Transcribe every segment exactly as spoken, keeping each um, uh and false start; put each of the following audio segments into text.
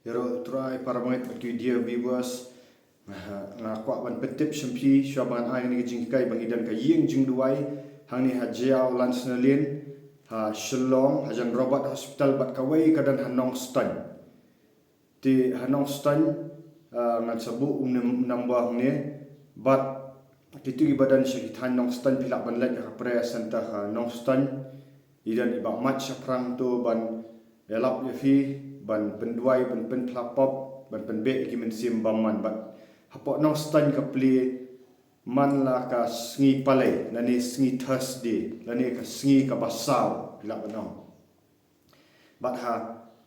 Ïaroh Trai para bangeit bad ki dear viewers. Nga, nga kwah ban pyntip sha phi shuwa ban ai kane ka jinghikai ba ngi don ka ïing jingduwai hangne ha Jaïaw Lansnaleen, ha Shillong, hajan Robert Hospital, bad kawei ka don ha Nongstoiñ. Te ha Nongstoiñ, ah, ngan sa buh u num-, number hangne, bad kito kiba don sha ki thaiñ Nongstoiñ phi lah ban leit ha ka prayer center ha Nongstoiñ. I don i Bah Mike shaphrang to ban ïalap ïa phi, ban pynduwai, ban pynphla pop, ban pynbeh ïa ki mynsiem bymman. Bad hapoh Nongstoiñ ka plie man la ka sngi Palei, lane sngi Thursday, lane ka sngi kaba saw, phi lah ban ong. Bad ha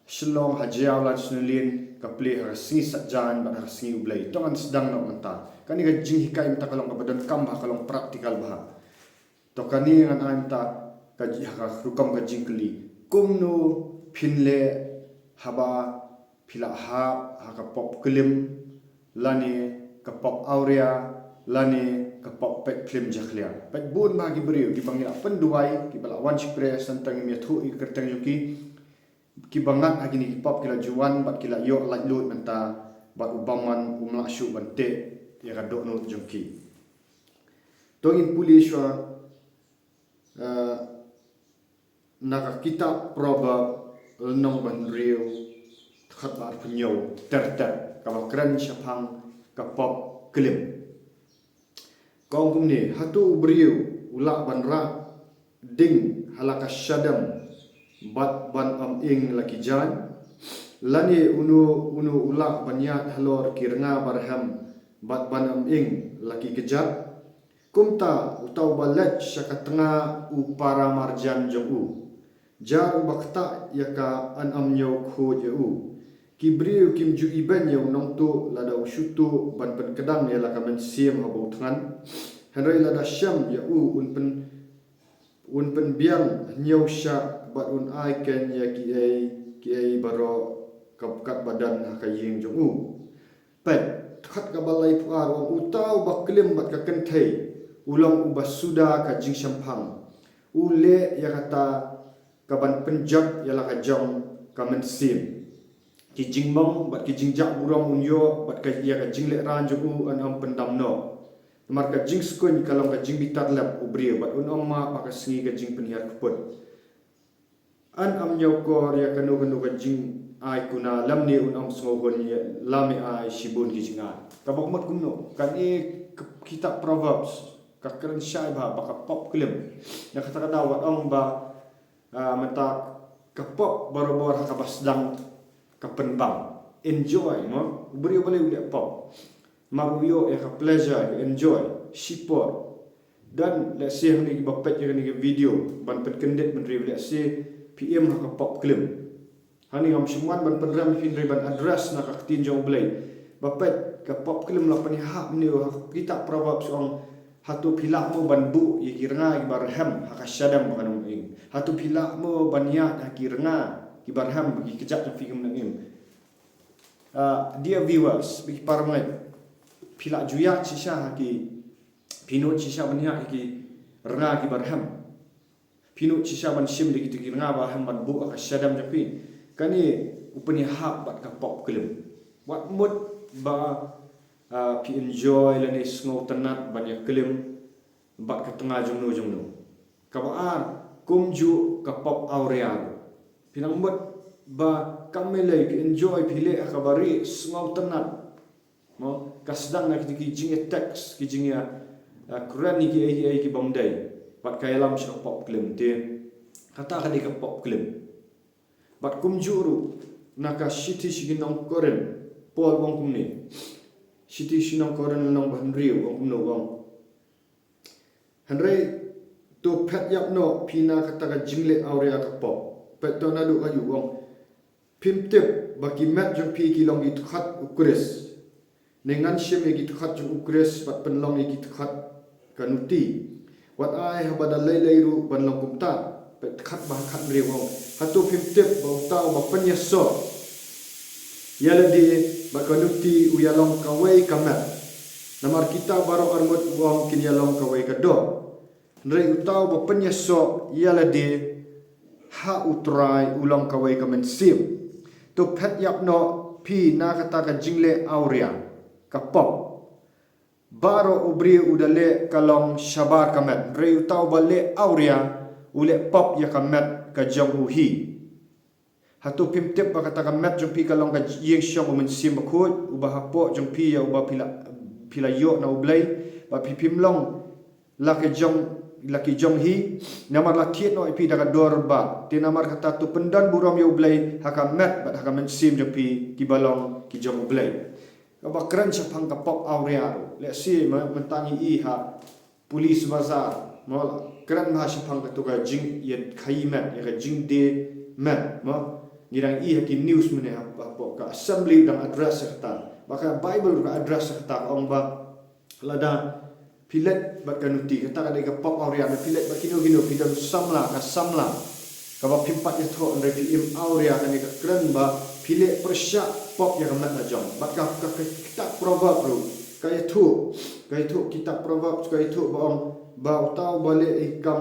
Shillong, ha Jaïaw Lansnaleen, ka plie ha ka sngi Saitjaiñ bad ha ka sngi U Blei. To ngan sdang noh mynta. Kane ka jinghikai mynta ka long kaba donkam bha, ka long practical bha. To kane ngan ai mynta ka ji-, ha ka rukom ka jingkylli. Kumno phin leh haba phi la hap ha ka pop klim, lane ka pop awria, lane ka pop peit phlim jakhlia? Peit bun bha ki briew kiba ngi la pynduwai, kiba la wan sha prayer center, ngim ïathuh ïa ka kyrteng jong ki, kiba ngat ha kine ki pop ki la ju wan bad ki la ïoh laitluid mynta, bad u bymman um lah shuh ban teh ïa ka dohnud jong ki. To ngin pule shuwa, eh, na ka kitab Proverb, lynnong ba hynriew, dkhot ba arphew hynñiew ter ter, kaba kren shaphang ka pop klim. Ka ong kumne: Hato u briew u lah ban rah ding ha la ka shadem bad ban ym ing la ki jaiñ? Lane uno uno u lah ban ïaid halor ki rnga barhem bad ban ym ing la ki kjat? Kumta uta uba leit sha ka tnga u para marjan jong u, jar uba ktah ïa ka, yn ym ñiew khuid ïa u. Ki briew kim ju ibeiñ ïa u nongtuh lada u shu tuh ban pynkdang ïa la ka mynsiem haba u thngan. Hynrei lada shem ïa u, un pyn, un pynbiang hynñiew shah bad un ai keiñ ïa kiei kiei baroh kaba, katba don ha ka ïing jong u. Peit, dkhot kaba laiphew ar, u ong: Uta uba klim bad ka kynthei u long uba suda ka jingshemphang. U leh ïa kata kaban pynjot ïa la ka jong ka mynsiem. Ki jingmong bad ki jingjah burom un ïoh, bad ka, ïa ka jinglehrain jong u yn ym pyndam noh. Namar ka jingskuiñ ka long ka jingbitar lep u briew, bad un ym map ha ka sngi ka jingpynhiar kput. Yn ym ñiewkor ïa kano kano ka jingai kuna, lymne un ym sngewhun ïa la me ai shibun ki jingai. Kaba mut kumno? Kane ka kitab Proverbs ka kren shai bha ba ka pop klim. Na kata ka daw wat ong ba, ah, mynta ka pop barabor ha kaba sdang ka pynbang. Enjoy, mo? U briew balei u leh pop? Namar u ïoh ïa ka pleasure, ka enjoy, shipor. Don lehse hangne kiba peit ïa kane ka video, ban pynkyndit bynriew, lehse phi im ha ka pop klim. Hangne ngam shym wan ban pynrem ïa phi hynrei ban address na ka ktien jong U Blei. Ba peit, ka pop klim la pynïahap mynne ha ka kitab Proverbs, ong: Hato phi lah mo ban buh ïa ki rnga kiba rhem ha ka shadem ba kan ym ing? Hato phi lah mo ban ïaid ha ki rnga kiba rhem ba ki kjat jong phi kim nang im? Ah, dear viewers, bad ki para bangeit, phi lah ju ïaid shisha ha ki, phi nud shisha ban ïaid ha ki rnga kiba rhem? Phi nud shisha ban shim da kito ki rnga ba rhem ban buh ha ka shadem jong phi? Kane u pynïahap bad ka pop klim. Wat mut ba, ah, phi enjoy lane sngewtynnat ban ïa klim bad ka tnga jongno jongno. Kaba ar, kumjuh ka pop awria ruh. Phi nang mut ba kam lei, phi enjoy, phi leh ha kaba rieh, sngewtynnat. Mo, ka sdang na kito ki jingïa text, ki jingïa, ah, kren ïa kiei kiei ki bym dei. Bad ka ïalam sha ka pop klim te. Kata ka dei ka pop klim. Bad kumjuh ruh na ka shithi sha ki nong Korinth, Paul u ong kumne. Shithi sha ki nong Korinth lynnong ba hynriew, u ong kumno, u ong: Hynrei to phet ïap noh phi na kata ka jingleh awria ka pop. Peit, to naduh aïu, u ong: Phim tip ba ki met jong phi ki long ki dkhot U Khrist? Ne ngan shim ïa ki dkhot jong U Khrist bad pynlong ïa ki dkhot ka nuti? Wat ai haba da lei lei ruh ban long kumta. Peit, dkhot ba khathynriew, u ong: Hato phim tip ba uta uba pynïasoh ïa lade bad ka nuti u ïalong kawei ka met? Namar kita baroh arngut, u ong, kin ïalong kawei ka doh. Hynrei uta uba pynïasoh ïa lade ha U Trai u long kawei ka mynsiem. To phet ïap noh phi na kata ka jingleh awria, ka pop. Baroh u briew u da leh ka long shabar ka met, hynrei uta uba leh awria u leh pop ïa ka met ka jong u hi. Hato phim tip ba kata ka met jong phi ka long ka ïing shong u Mynsiem Bakhuid, uba hapoh jong phi ïa uba phi la, phi la ïoh na U Blei, ba phi phim long la ki jong, la ki jong hi, namar la thied noh ïa phi da ka dor ba. Te namar kata to pyndon burom ïa U Blei ha ka met bad ha ka mynsiem jong phi kiba long ki jong U Blei. Kaba kren shaphang ka pop awria ruh. Let's see, ma, mynta ngi i ha Police Bazar, mo, la kren bha shaphang kato ka jingïakhaïi met, ïa ka jingdie met, mo. Ngi dang i ha ki news mynne ha, hapoh ka assembly dang address ïa kata. Ba ka Bible ka address ïa kata, ka ong ba lada phi leit bad ka nuti, kata ka dei ka pop awria, lada phi leit bad kino kino, phi don samla, ka samla kaba phim pat ïathoh, hynrei phi im awria, kane ka kren ba phi leh pyrshah pop ïa ka met la jong. Bad ka, ka, ka kitab Proverb ruh ka ïathuh, ka ïathuh kitab Proverb, ka ïathuh ba ong ba uta uba leh ïa ki kam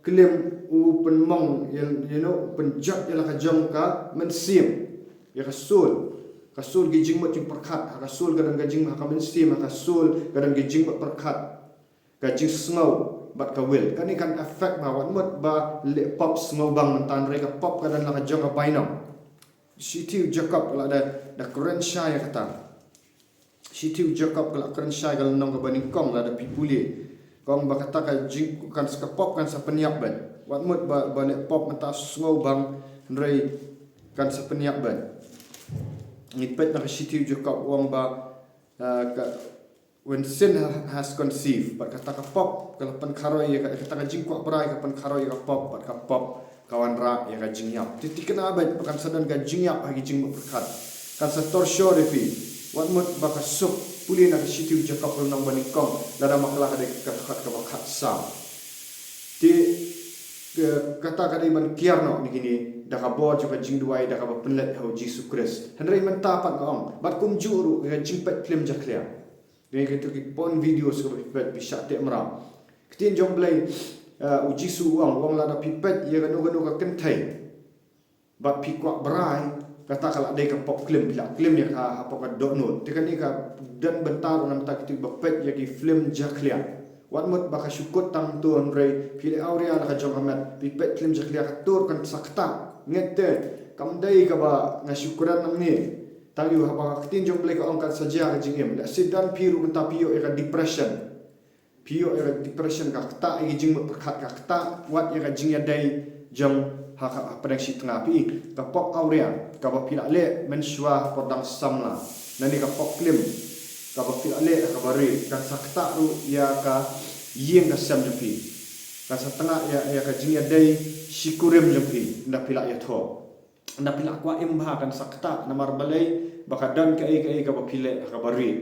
klim u pynmong, you know, u pynjot ïa la ka jong ka mynsiem, ïa ka soul. Ka soul ki jingmut jingpyrkhat, ha ka soul ka don ka jing, ha ka mynsiem, ha ka soul ka don ki jingmut pyrkhat, ka jingsngew bad ka will. Kane kan affect bha, wat mut ba leh pop sngewbang mynta, hynrei ka pop ka don la ka jong ka bainong. Shithi u Jakob la da, da kren shai ïa kata. Shithi u Jakob ka la kren shai ka lynnong kaba nyngkong, lada phi pule, ka ong ba kata ka jing, kan sa, ka pop kan sa pynïap beit. Wat mut ba, ba leh pop mynta sngewbang, hynrei kan sa pynïap beit. Ngi peit na ka shithi u Jakob, u ong ba, ah, ka, when sin ha-, has conceived, bad kata ka pop ka la pynkharoi ïa ka, kata ka jingkwah brai ka pynkharoi ïa ka pop, bad ka pop ka wanrah ïa ka jingïap. Te thikna beit ba kan sa don ka jingïap ha ki jingmut pyrkhat. Kan sa torture ïa phi. Wat mut ba ka suk, pule na ka shithi u Jakob lynnong ba nyngkong, lada ma kylla ka dei ka khat kaba khatsaw. Te, ka, kata ka dei ban kiar noh na kine da ka bor jong ka jingduwai, da kaba pynleit ha u Jisu Khrist. Hynrei mynta pat nga ong, bad kumjuh ruh ka jingpeit phlim jakhlia. Dei kato ki porn videos kaba phi peit, phi shah teh mraw. Ka ktien jong U Blei, eh, u Jisu u ong, u ong lada phi peit ïa kano kano ka kynthei bad phi kwah brai, kata ka la dei ka pop klim, phi la klim ïa ka hapoh ka dohnud. Te kane ka don bynta ruh na bynta kito kiba peit ïa ki phlim jakhlia. Wat mut ba ka shu kut tang to, hynrei phi leh awria la ka jong ka met, phi peit phlim jakhlia, ka tur kan sa ktah. Ngeit te, kam dei kaba nga shu kren nangne. Tang ïoh haba ka ktien jong U Blei ka ong kan sa jia ka jingim. Lehse don phi ruh mynta phi ïoh ïa ka depression. Phi ïoh ïa ka depression, ka ktah ïa ki jingmut pyrkhat, ka ktah wat ïa ka jingïadei jong ha, ha, hapdeng shi tnga. Phi, ka pop awria kaba phi la leh mynshuwa hapoh dang samla, lane ka pop klim kaba phi la leh ha kaba rieh, kan sa ktah ruh ïa ka ïing ka sem jong phi. Kan sa tnga ïa, ïa ka jingïadei shikurim jong phi, ynda phi la ïathoh. Ynda phi la kwah im bha kan sa ktah, namar balei, ba ka don kaei kaei kaba phi leh ha kaba rieh.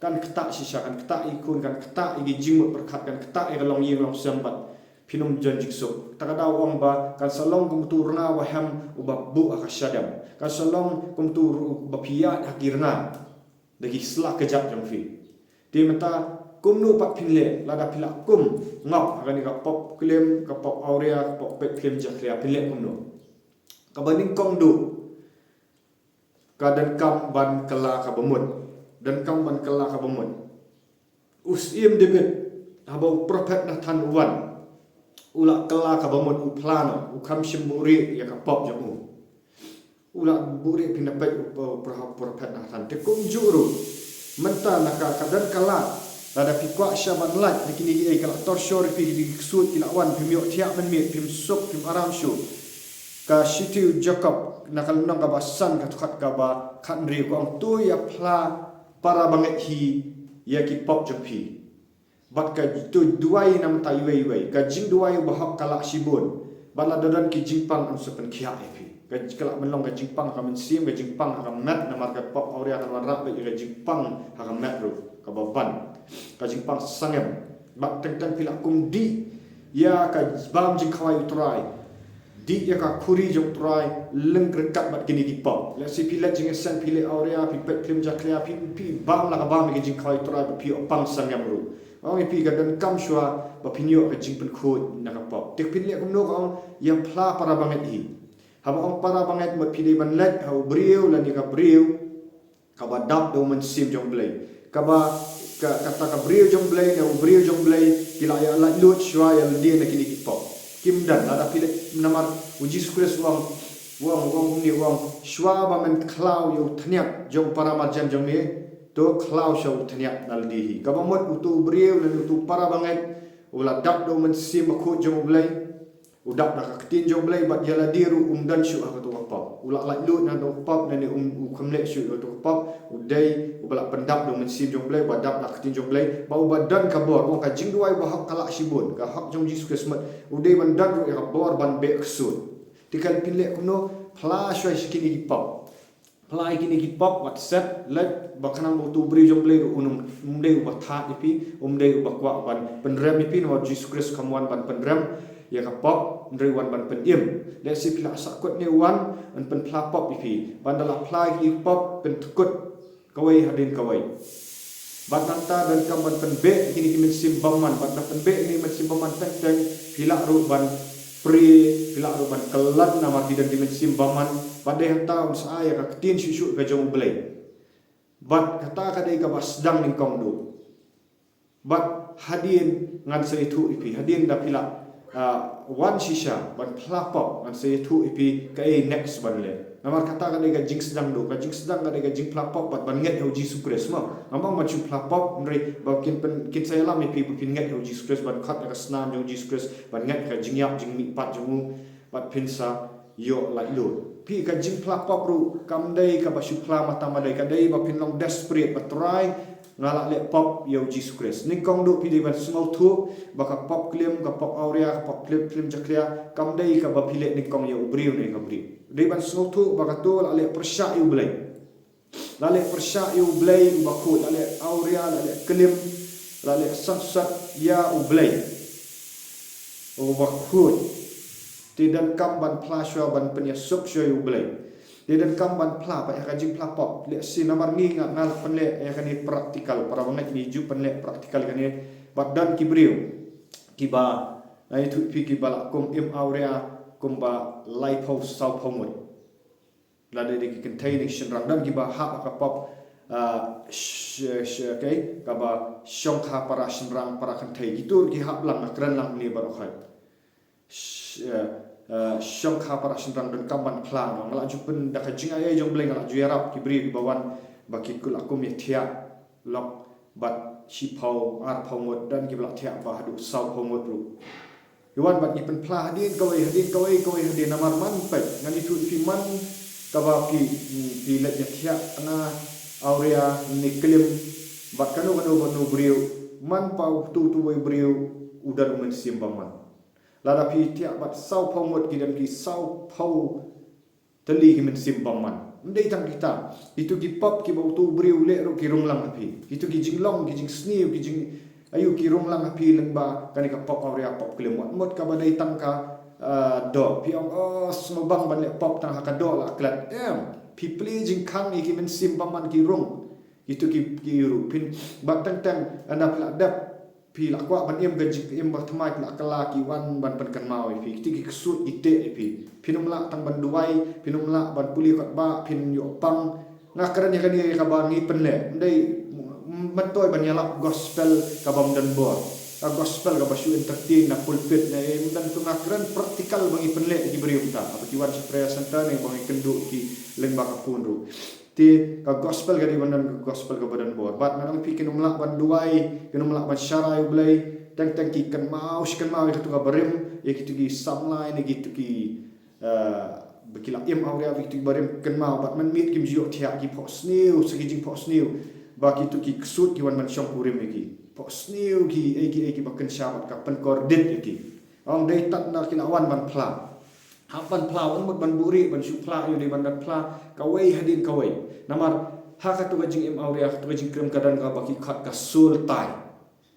Kan ktah shisha, kan ktah ïa ki khun, kan ktah ïa ki jingmut pyrkhat, kan ktah ïa ka longïing longsem bad phin ym don jingsuk. Kata ka daw u ong ba kan sa long kum uto u rnga uba hem uba buh ha ka shadem. Kan sa long kum uto u ru-, uba phi ïaid ha ki rnga da ki sla kjat jong phi. Te mynta kumno pat phin leh lada phi la kum ngop ha kane ka pop klim, ka pop awria, ka pop peit phlim jakhlia, phin leh kumno? Kaba nyngkong duh, ka donkam ban kylla kaba mut. Donkam ban kylla kaba mut. U Syiem David, haba u prophet Nathan u wan, u la kylla kaba mut, u phla noh, u kham shym buhrieh ïa ka pop jong u. U la buhrieh, phin da peit u, u pro-, prophet Nathan. Te kumjuh ruh mynta na ka, ka don ka lad, lada phi kwah sha ban lait na kine kiei, ka la torture ïa phi, kine ki ksuid ki la wan, phim ïoh thiah mynmiet, phim suk, phim aram shuh. Ka shithi u Jakob na ka lynnong kaba san, ka dkhot kaba khathynriew, ka ong, to ïa phla para bangeit hi ïa ki pop jong phi, bad ka, to duwai na bynta iwei iwei. Ka jingduwai u bahok ka lah shibun, bad lada don ki jingpang yn sa pynkhiah ïa phi. Ka, ka lah ban long ka jingpang ha ka mynsiem, ka jingpang ha ka met, namar ka pop awria kan wanrah beit ïa ka jingpang ha ka met ruh kaba ban, ka jingpang sangem. Bad teng teng phi lah kum dih ïa ka bam jingkhawai u Trai, dih ïa ka khuri jong u Trai, lyngkyrkhat bad kine ki pop. Lehse phi leh jingïaseng, phi leh awria, phi peit phlim jakhlia, phi, phi bam la ka bam ïa ka jingkhawai u Trai, bad phi ïoh pang sangem ruh. Ong ïa phi, ka donkam shuwa ba phin ïoh ka jingpynkhuid na ka pop. Te phin leh kumno? Ka ong, ïa phla para bangeit hi. Haba ong para bangeit, mut phi dei ban leit ha u briew lane ka briew kaba dap da u Mynsiem jong U Blei. Kaba, ka, kata ka briew jong U Blei ne u briew jong U Blei ki la ïa laitluid shuwa ïa lade na kine ki pop. Kim don, lada phi leit, namar u Jisu Khrist u ong, u ong, u ong kumne, u ong, shuwa ba men khlaw ïa u thniap jong para marjan jong me, to khlaw shuwa u thniap na lade hi. Kaba mut uto u briew lane uto u para bangeit u la dap da u Mynsiem Bakhuid jong U Blei, u dap da ka Ktien jong U Blei, bad ïa lade ruh um don shuh ha kato ka pop. U la laitluid na kato ka pop, ne, ne um, u kham leh shuh ha kato ka pop. U dei uba la pyndap da u Mynsiem jong U Blei, ba dap da ka Ktien jong U Blei, ba uba don ka bor. Ong, ka jingduwai bahok ka lah shibun, ka hok jong Jisu Khrist, mut u dei ban don ruh ïa ka bor ban beh ksuid. Te kan phin leh kumno? Phla shuwa sha kine ki pop. Phla ïa kine ki pop, wat set, leit, ba khnang ba uto u briew jong U Blei ruh un ym, um dei uba thad ïa phi, um dei uba kwah ban pynrem ïa phi, namar u Jisu Khrist kam wan ban pynrem ïa ka pop, hynrei u wan ban pynim. Lehse phi la sahkut ne u wan, un pynphla pop ïa phi. Ban da la phla ïa kine ki pop, pynthkut kawei hadien kawei. Bad nangta donkam ban pynbeh ïa kine ki mynsiem bymman, bad da pynbeh ïa kine ki mynsiem bymman teng teng, phi lah ruh ban prie, phi lah ruh ban kyllon namar ki don ki mynsiem bymman. Bad dei hangta un sa ai ïa ka Ktien shuh shuh ka jong U Blei. Bad kata ka dei kaba sdang nyngkong duh. Bad hadien ngan sa ïathuh ïa phi, hadien da phi la, ah, wan shisha ban phla pop, ngan sa ïathuh ïa phi kaei next ban leh. Namar kata ka dei ka jingsdang duh, ka jingsdang ka dei ka jingphla pop bad ban ngeit ha u Jisu Khrist, mo. Ngam ong ban shu phla pop, hynrei ba kin pyn, kin sa ïalam ïa phi ba phin ngeit ha u Jisu Khrist, ban khot ïa ka snam jong u Jisu Khrist, ban ngeit ka jingïap jingmihpat jong u, bad phin sa ïoh laitluid. Phi, ka jingphla pop ruh kam dei kaba shu phla mata mata, ka dei ba phin long desperate, ba Trai, nga la leh pop ïa u Jisu Khrist. Nyngkong duh phi dei ban sngewthuh ba ka pop klim, ka pop awria, ka pop klim, klim jakhlia, kam dei kaba phi leh nyngkong ïa u briew ne ka briew. Dei ban sngewthuh ba kato la leh pyrshah ïa U Blei. La leh pyrshah ïa U Blei uba khuid, la leh awria, la leh klim, la leh sangsot ïa U Blei uba khuid. Te donkam ban phla shuwa, ban pynïasuk shuwa ïa U Blei. Te donkam ban phla, ba ïa ka jingphla pop. Lehse namar ngi nga, nga la pynleh ïa kane practical, para bangeit, ngi ju pynleh practical kane. Bad don ki briew kiba, nga ïathuh ïa phi, kiba la kum im awria kumba laiphew sawphew ngut. Lada dei ki kynthei ne ki shynrang, don kiba hap ha ka pop, ah, sh-, sh-, kaei, kaba shongkha para shynrang para kynthei. Kito ki hap lang, nga kren lang hangne baroh khoit. Sh-, eh, eh, shongkha para shynrang, donkam ban phla, mo. Nga la ju pyn, da ka jingaiei jong U Blei nga la ju ïarap ki briew kiba wan ba ki la kum ïa thiah lok bad shiphew arphew ngut, don kiba la thiah ba haduh sawphew ngut ruh. Ki wan bad ngi pynphla hadien kawei, hadien kawei, kawei hadien, namar man peit, ngan ïathuh ïa phi, man kaba phi, hmm, phi leit ïa thiah tnga awria ne klim bad kano kano kano briew, man ba uto uto uwei u briew u don u mynsiem bymman. Lada phi thiah bad sawphew ngut, ki don ki sawphew tylli ki mynsiem bymman. Ym dei tang kita. Kito ki pop kiba uto u briew u leh ruh ki rung lang ha phi. Kito ki jinglong, ki jingsniew, ki jing, aïu, ki rung lang ha phi lyngba kane ka pop awria, pop klim. Wat mut kaba dei tang ka, ah, doh. Phi ong, oh, sngewbang ban leh pop tang ha ka doh la klet. Em, phi plie jingkhang ïa ki mynsiem bymman, ki rung. Kito ki, ki ruh. Phin, bad teng teng ynda phi la dep, phi la kwah ban im ka jingim ba thymmai, phi la kylla, ki wan ban pynkynmaw ïa phi. Kito ki ksuid ki teh ïa phi. Phin ym lah tang ban duwai, phin ym lah ban pule kot ba, phin ïoh pang. Nga kren ïa kane ïa kaba ngi pynleh. Ym dei, ym, myntoi ban ïalap gospel kaba ym don bor. Ka gospel kaba shu entertain na pulpit ne, ym don, to nga kren practical ba ngi pynleh ïa ki briew mynta. Haba ki wan sha prayer center ne ba ngi kynduh ïa ki lyngba ka phone ruh. Te ka gospel ka dei ban don ka gospel kaba don bor. Bad ngan ong ïa phi, kin ym lah ban duwai, kin ym lah ban sharai U Blei. Teng teng ki kynmaw shi kynmaw ïa kito ki barim, ïa kito ki samla ne kito ki, eh, ba ki la im awria, ba kito ki barim kynmaw. Bad mynmiet kim ju ïoh thiah, ki phohsniew sa ki jingphohsniew ba kito ki ksuid ki wan ban shongkurim ïa ki. Phohsniew ki, eh, ki, eh, kiba kynsha bad ka pynkordit ïa ki. Ong dei tad na ki la wan ban phla. Hap ban phla, wat mut ban buhrieh, ban shu phla, ïoh dei ban da phla kawei hadien kawei. Namar ha kato ka jingim awria, kato ka jingkrim ka don kaba ki khot ka soul tie.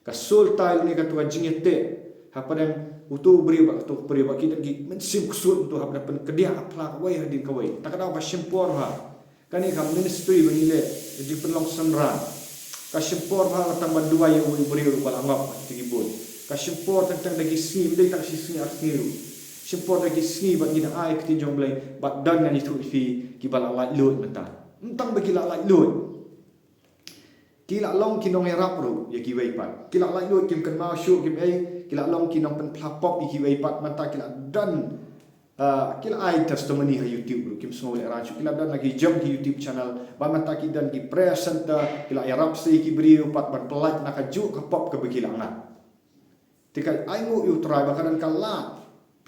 Ka soul tie ne kato ka jingïateh hapdeng uto u briew bad kato ka briew, ba ki don ki mynsiem ksuid, uto hap da pynkdiah phla kawei hadien kawei. Ta ka daw ka shim por ha Kane ka ministry ba ngi leh, ka jingpynlong synran. Ka shim por bha tang ban duwai ïa uwei u briew ruh ba la ngop ha kita ki bun. Ka shim por tang tang da ki sngi, ym dei tang shi sngi ar sngi ruh. Shim por da ki sngi bad ngi da ai ktien jong U Blei bad don ngan ïathuh ïa phi kiba la laitluid mynta. Ym tang ba ki la laitluid, ki la long ki nongïarap ruh ïa kiwei pat. Ki la laitluid, kim kynmaw shuh kim ei, ki la long ki nongpynphla pop ïa kiwei pat. Mynta ki la don, ah, ki la ai testimony ha YouTube ruh, kim sngew lehrain shuh. Ki la don la ki jong ki YouTube channel bad mynta ki don ki prayer center, ki la ïarap sa ïa ki briew pat ban pyllait na kajuh ka pop kaba ki la ngat. Te ka ai nguh ïa U Trai ba ka don ka lad.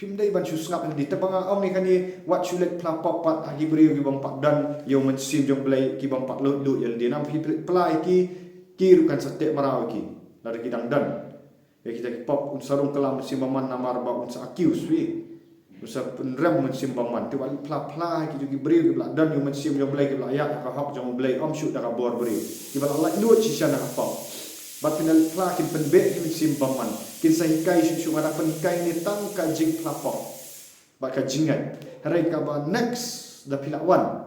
Phim dei ban shu sngap lade, te ba nga ong ïa kane, wat shu leit phla pop pat ha ki briew ki bym pat don ïa U Mynsiem jong U Blei, ki bym pat laitluid ïa lade. Namar phi phla ïa ki, ki ruh kan sa teh mraw ïa ki lada ki dang don ïa kita ki pop. Un sa rung kylla U Mynsiem Bymman namar ba un sa accuse phi, un sa pynrem U Mynsiem Bymman. Te wat phla phla ha ki jong ki briew kiba la don ïa U Mynsiem jong U Blei, kiba la ïaid ha ka hok jong U Blei, ym shuh da ka bor briew. Kiba la laitluid shisha na ka pop. Bad phin leit phla, kin pynbeh ïa U Mynsiem Bymman. Kin sa hikai shuh shuh. Nga da pynhikai ne tang ka jingphla pop bad ka jingngeit. Hynrei kaba next da phi la wan,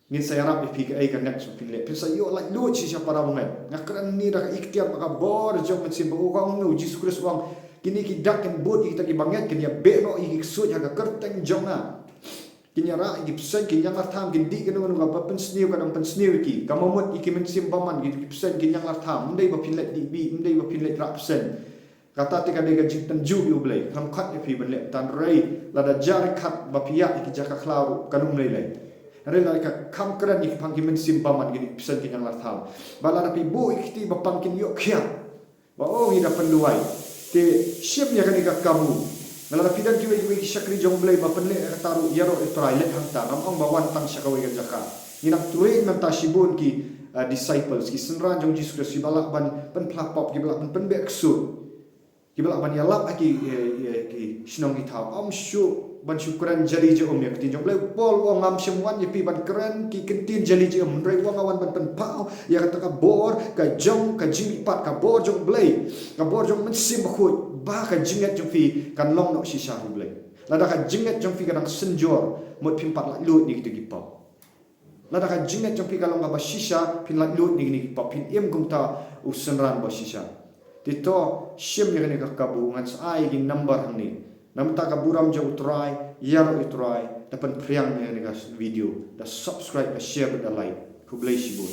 ngin sa ïarap ïa phi kaei ka next ba phin leh. Phin sa ïoh laitluid shisha para bangeit. Nga kren ne da ka ikhtiar bad ka bor jong U Mynsiem Bymman. U ong, U Jisu Khrist u ong, kine ki dak kin bud ïa kita kiba ngeit, kin ïabeh noh ïa ki ksuid ha ka kyrteng jong nga. Kin ïarah ïa ki bseiñ, kin ïalar tham, kin dih kano kano kaba pynsniew, ka dang pynsniew ïa ki. Ka mamut ïa ki Mynsiem Bymman, ki, ki bseiñ kin ïalar tham. Ym dei ba phin leit dih bih, ym dei ba phin leit rah bseiñ. Kata te ka dei ka jingtynjuh ïa U Blei. Khlem khot ïa phi ban leh tang, hynrei lada jar khat ba phi ïaid ïa ki jaka khlaw ruh kan ym lei lei. Hynrei lada ka kham kren ïa ki pang ki Mynsiem Bymman, ki bseiñ kin ïalar tham. Bad lada phi buh ïa ki kti ba pang, kin ïoh khiah. Ba, oh, ngi da pynduwai. Te shim ïa kane ka kabu. Lada phi don kiwei kiwei ki shakri jong U Blei ba pynleh ïa kata ruh, ïaroh ïa U Trai, leit hangta. Ngam ong ba wan tang sha kawei ka jaka. Ngi nang train mynta shibun ki, ah, disciples, ki synran jong U Jisu Khrist, kiba lah ban pynphla pop, kiba lah ban pynbeh ksuid, kiba lah ban ïalap ha ki, eh, eh, ki shnong ki thaw. Ym shuh ban shu kren jali jia um ïa ka ktien jong U Blei. U Paul u ong, ngam shym wan ïa phi ban kren ki ktien jali jia um, hynrei u ong nga wan ban pynpaw ïa kata ka bor ka jong ka jingmihpat, ka bor jong U Blei, ka bor jong U Mynsiem Bakhuid, ba ka jingngeit jong phi kan long noh shisha ha U Blei. Lada ka jingngeit jong phi ka dang synjor, mut phim pat laitluid na kita ki pop. Lada ka jingngeit jong phi ka long kaba shisha, phin laitluid na kine ki pop, phin im kumta u synran ba shisha. Te to shim ïa kane ka kabu, ngan sa ai ïa ki number hangne. Namar kata ka burom jong U Trai, ïaroh ïa U Trai, da pynphriang ïa kane ka video, da subscribe, da share bad da like. Khublei shibun.